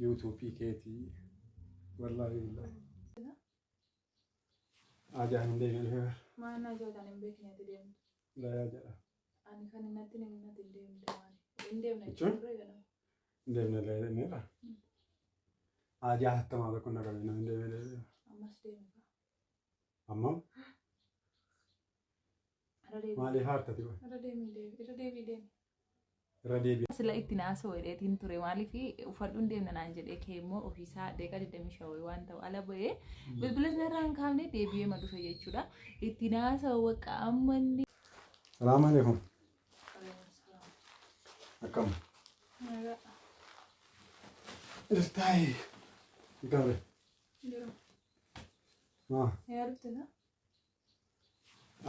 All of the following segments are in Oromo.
Yuutuubii keetii. Wallaahi billaahi. Ajaa hin deemne dhufee. Maal na jootaan hin beekne ati deemtu. Layaa jedha. Ani kan natti hin natti hin deemtu maali. Hin deemne Jechuun? ture ganama. Hin deemne illee. Ajaa hattamaa tokko na qabe hin deemne deebi'e. Ammas deemi kaa. Amma Irra deebi. maaliif haartati qoy? Irra deemi deemi. Irra deebi deemi. Irra deebi'e. Sila itti naasoo jedheetiin ture, maaliif uffadhu hin deemna naan jedhee, kee immoo ofiisaa deeqa 25 waan ta'u ala ba'ee bilbila sanarraa hin kaafne, deebi'ee ma dhufe jechuudha. Itti naasoo bakka amma inni. Salaamu alaikum. Akkam? Irtaayi. Gabre. Maa? Yaa dhufte kaa?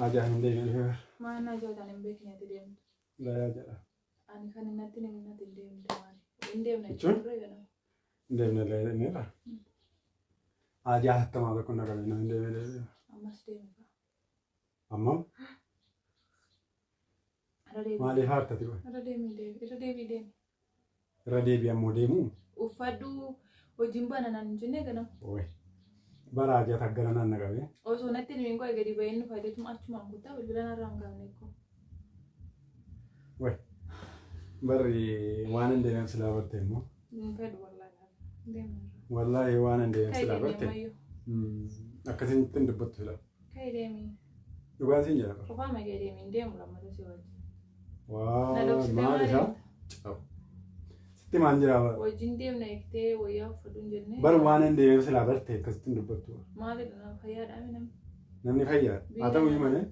Ajaa hin deemne dhufee. Maal na jootaan hin beekne ati deemtu. Layaa jedha. Ani kan natti hin natti hin deemtu maali. Hin deemne Jechuun? ture ganama. Hin deemne illee. Ajaa hattamaa tokko na qabe hin deemne deebi'e. Ammas deemi kaa. Amma Irra deebi. maaliif haartati qoy? Irra deemi deemi. Irra deebi deemi. Irra deebi'e ammoo deemuu? Uffadhu hojiin bana naan hin jennee ganama. Oye. Bara ajaa taggara naan na qabe. Osoo natti hin himin qoy gadi baheen dhufa jechuun achumaan kuttaa bilbila narraa hin kaafne koo. Oye. Barri waan hin deemneef silaa barte immoo. Hin fedhu wallaahi. Deemi. Wallaahi waan hin deemneef Kai silaa deemi barte. ammayyuu. Akkasiin hin dubbattu silaa. Kai deemi. Dhugaan siin jedha. Qofaa magee deemi, hin deemu lammata si wajjin. Waa Na dhoksitee maal maal isaa? deemta? Cabu. Sitti maan jira bara. Wajjin deemna eegtee wayyaa uffadhu hin jennee. Bar waan hin deemneef silaa barte akkasitti hin dubbattu. Maalidha, nama fayyaadhaa mi namni? Namni fayyaadha. Haa ta'u iyyuu malee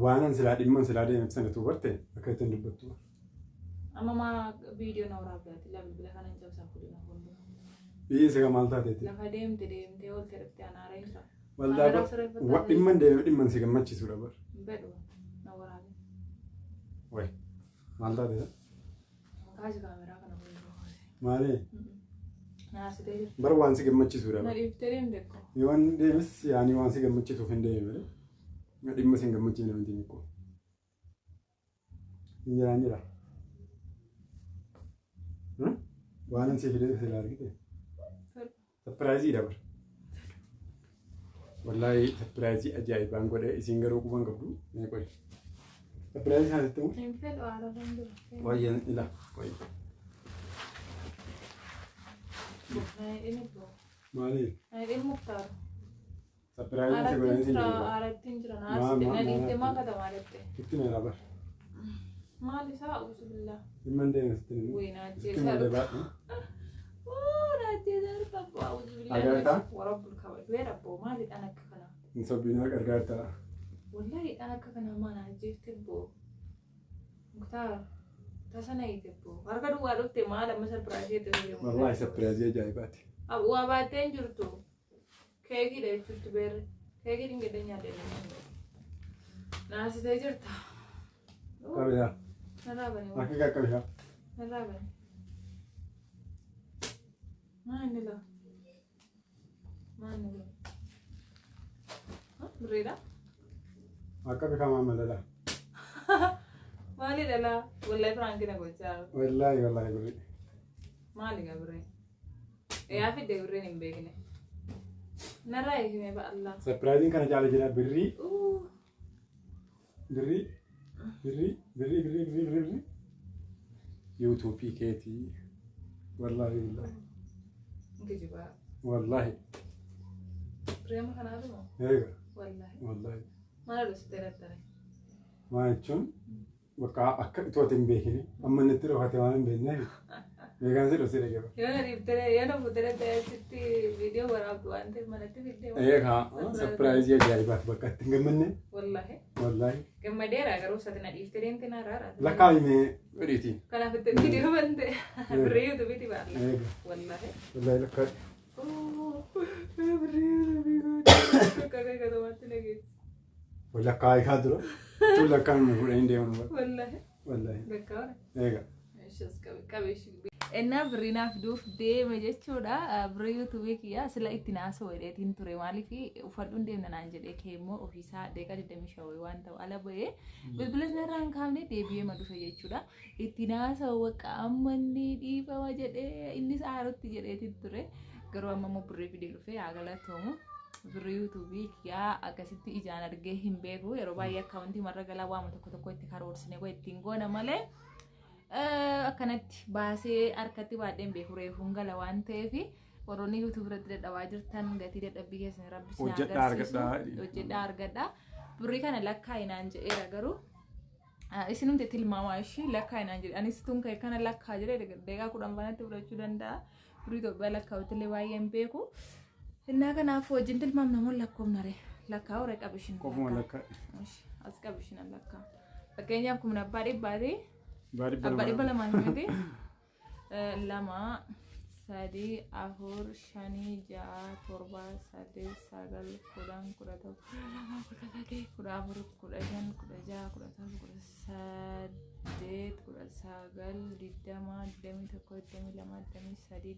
waan an silaa dhimma silaa deemeef sana tuu barte akkasitti hin dubbattu. Amma maa viidiyoo na waraabdaati laa, bilbila kana hin cabsaa fuudhina fuuldura. Biyyi isa maal taateeti? Lafa deemte deemtee oolte dhuftee anaara hin jira. Wallaahi bar dhimma hin deemeef dhimma si gammachiisudha bar. Hin fedhu, na waraabe. Wayi maal taate isa? Kaasi kaameraa kana fuuldura kaase. Maali? Naarsitee jirti. Bar waan si gammachiisudha Na bar. dhiiftee deemte koo. Yoon deemes yaani waan si gammachiisuuf hin deeme malee dhimma si hin gammachiifne miti mikkoo. Hin jiraan jira. Waan hin si fide sila argite. Fedhu. Sapiraayiziidha bar. Wallaahi sapiraayizii ajaa'ibaan godhe, isin garuu quban qabdu. Mee qoy. Sapiraayizii sana sitti himu. Hin fedhu, haala hin jiru. Wayyeen ila qoy. Na hidhin ibboo. Maali? Na hidhin Muktaar. Sapiraayizii si godhan Aaratti sin jira, jedhu. aaratti jira. Maal, Naarsite maal, na dhiiftee maal? maa katamaa dhaqxe? Sitti meera bar. Maal isaa, uzubillah. Dhimma hin deemne sitti himu. Wayii na Sitti ajjeesaa malee dhufa. baadhu. Oo, na ajjeesaa dhufa abboo, uzubillah. Agartaa? Warabbul kaba. Du'eera abboo, maalidhaan akka kanaa? Hin sobbiin gargaartaa. Wallahi dhaan akka kanaa maa na ajjeefte abboo? Muktaar tasa na hiite abboo. Harka duwwaa dhufte, maal amma sarpiraayizii itti fayyadamu? Wallaahi sapiraayizii ajaa'ibaati. Waa baattee hin jirtu. Keekiidha jechuutti beerre. Keekii dhingedda nyaadhe. Naasitee jirta. Qabiyaa. Narraa bane. Akka qaqqabiyaa. Narraa bane. Maa inni laa? Maa inni laa? Birriidha? Akka bikamaa malala. Maalidha laa? Wallahi firaankii na gochaa. Wallaahi wallaahi birri. Maali gaa birriin? Yaa fidde birriin hin beekne. Narraa eegime ba'allaa. Sapiraayiziin kana caala jira, birrii birrii birrii birrii birrii birrii birrii birrii. Yuutuubii keetii. Wallaahi wallaahi. Kijibaa. Wallaahi. Reema kanaatu moo? Eega. Wallaahi. Wallaahi. Mana dhustee rattare. Maal jechuun, bakka akka itoo ati hin beekine amma inni itti dhokate waan hin beekneef beekaan si dhosee dhagee bara. Yoo na dhiibtee, yoo na fuutee ta'e achitti viidiyoo waraabdu waan ta'eef manatti fiddee. Eega, sapiraayizii ajaa'ibaati, bakka itti hin gammanne. Wallaahi. Wallaahi. Gammadeera, garuu sati na dhiiftee deemte na raara. Lakkaa'ime godhiitii. Kanaaf itti viidiyoo bante birrii yuutuubiitti baala. Eega. Wallaahi. Wallaahi lakkaa'e. Birrii yuutuubii akka gatamatti nageessi. Lakkaa'e kaa dura. Tun lakkaa'ame fuudhanii deeman bara. Wallaahi. Wallaahi. Lakkaa'e. Eega. Ishis qabe qabe ishii. Innaa birrii naaf fiduuf deeme jechuudha. Birrii yuutuubii kiyya sila itti naasoo jedheetiin ture. Maaliif uffadhuun deemna naan jedhee kee immoo ofiisaa deeqa 25 waan ta'u ala ba'ee bilbila sanarraa hin kaafne deebi'ee ma dhufe jechuudha. Itti naasoo waqa amma inni dhiifama jedhee innis aarutti jedheetiin ture. Garuu amma immoo birrii fidee dhufe haa galatoomu. Birrii yuutuubii kiyyaa akkasitti ijaan argee hin beeku. Yeroo baay'ee akkaawuntii marra galaa waama tokko tokko itti karoorsine ittiin goona malee. Akkanatti baasee harkatti baadheen beeku reefuun gala waan ta'eef warroonni yuutuub irratti dadhabaa jirtan gatii dadhabbii keessan rabbi isin Hojjedhaa agarsiisu. argadhaa. Hojjedhaa argadhaa. Birrii kana lakkaa'inaan jedheera garuu isinumti tilmaamaa ishii lakkaa'inaan jedhe anis tun ka'e kana lakkaa jedhe daqiiqaa 10 banatti fudhachuu danda'a. Birrii Itoophiyaa lakkaa'utti illee baay'ee hin beeku. Innaa kanaaf wajjin tilmaamna moo lakkoofna ree lakkaa'u ree qabishin. Qofuma lakkaa'e. As qabishin lakkaa. Fakkeenyaaf kumna abbaa dhibbaati. Abbaa Abbaa dhibba 200. Lamaa miti. 2, 3, 4, 5, 6, 7, 8, 9, 10, 11, 12, 13, 14, 15, 16, 17, 18, 19, 20, 21, 22, 23,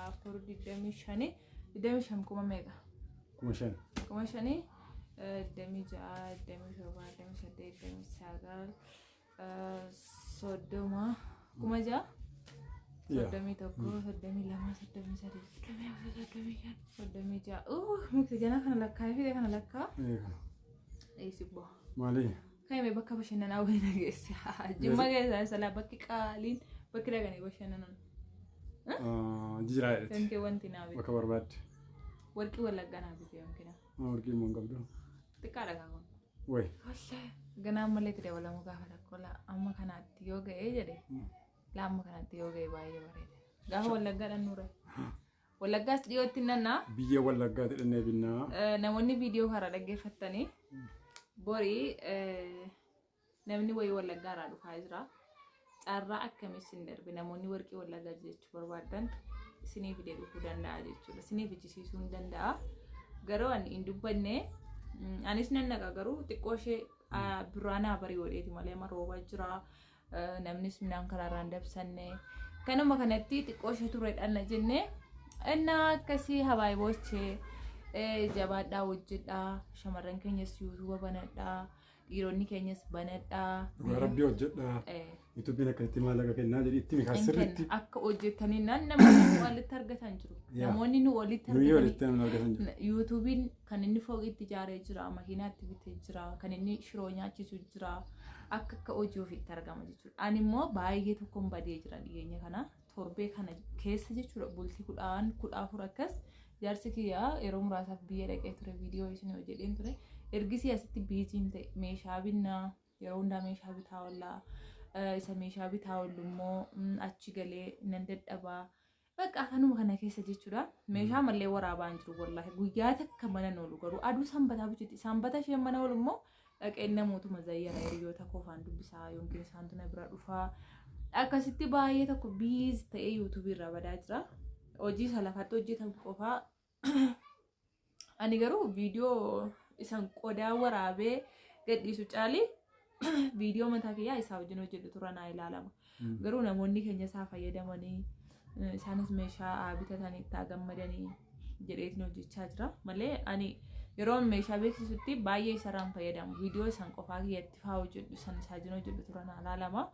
24, 25, 25 kuma meeqa? 5,000. 5,000, 26, 27, 28, 29, 30, 6,000. 31, 32, 33, 34, 35, 36. Mukti jana kana lakkaa'ee fide kana lakkaa. Eessi bu'a. Maali? Kan hime bakka bashannanaa wayii na geesse. Jimma keessaa salaa bakki qaaliin bakki dhaqanii bashannanan. Jiraa jedheti. Sankee wanti naa bite. Bakka barbaadde. Warqii Wallaggaa naa bite yookiin. Warqii immoo hin qabdu. Xiqqaadha kaakun. Wayi. Ganaan malee itti dabalamuu gaafa tokko laa amma kanaatti yoo ga'ee jedhe laa amma kanaatti yoo ga'e baay'ee bareeda. Gaafa Wallaggaa dhannuura. Wallaggaas dhiyootti nannaa. Biyya Wallaggaa jedhannee binnaa. Namoonni viidiyoo karaa dhaggeeffattanii borii namni wayii Wallaggaa irraa dhufaa jira. Carraa akkamis hin darbe namoonni warqii Wallaggaa jechuu barbaadan isinii fidee dhufuu danda'a jechuudha. Isinii fichisiisuu hin danda'a. Garuu ani hin dubbanne anis nan naqa garuu xiqqoo ishee birraa naa barii godheeti malee amma rooba jira. Namnis midhaan karaarraa hin dabsanne. Kanuma kanatti xiqqoo ishee turre dhanna jenne innaa akkasii habaayiboochee jabaadhaa hojjedhaa shamarran keenyas yuutuuba banadhaa dhiironni keenyas banadhaa. Dhugaa rabbii hojjedhaa. Yuutuubiin akkasitti maallaqa kennaa jedhi itti mikaa sirriitti. Akka hojjetanii naan namoonni nu walitti argatan jiru. Namoonni nu walitti Nuyi argatan. walitti namni argatan jiru. Yuutuubiin kan inni fooqitti ijaaree jira, makiinaatti bitee jira, kan inni shiroo nyaachisu jira. Akka hojii ofiitti argama jechuudha. Ani immoo baay'ee tokkoon badee jira dhiyeenya kana torbee kana keessa jechuudha bultii 10 14 akkas jaarsi kiyyaa yeroo muraasaaf biyya dhaqee ture viidiyoo isin hojjedheen ture. Ergisii asitti biiziin ta'e meeshaa binnaa yeroo hundaa meeshaa bitaa oollaa isa meeshaa bitaa oollu immoo achi galee nan dadhabaa. Bakka kanuma kana keessa jechuudha. Meeshaa mallee waraabaa hin jiru wallaahi. Guyyaa takka mana oolu garuu aduu sanbataa bichuutti. Sanbata isheen mana oolu immoo dhaqeen namootuma zayyara hiriyoota koofaan dubbisaa yookiin isaantu na bira dhufaa. Akkasitti baay'ee tokko busy ta'ee yuutuubii irraa badaa jira. Hojii isa lafatti hojjetamu qofaa. Ani garuu viidiyoo isan qodaa waraabee gadhiisu caalii viidiyoo mataa kiyyaa isaa wajjin hojjedhu tura naa ilaalama. Garuu namoonni keenya isaa fayyadamanii isaanis meeshaa haa bitatanii itti haa gammadanii jedheetiin hojjechaa jira. Malee ani yeroo meeshaa beeksisutti baay'ee isarraan fayyadamu. Viidiyoo isaan qofaa kiyyatti faa hojjedhu san isaa wajjin hojjedhu tura naa ilaalama.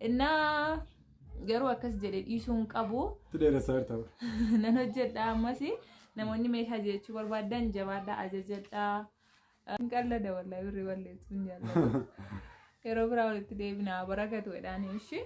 Innaa garuu akkas jedhee dhiisuu hin qabu. Itti dheeressaa jirta. Nan hojjedha ammas namoonni meeshaa jechuu barbaadan jabaadhaa ajajadhaa. Hin qallada wallahi birrii balleessuu hin jaallatu. Yeroo biraa walitti deebinaa barakatu jedhaanii ishee.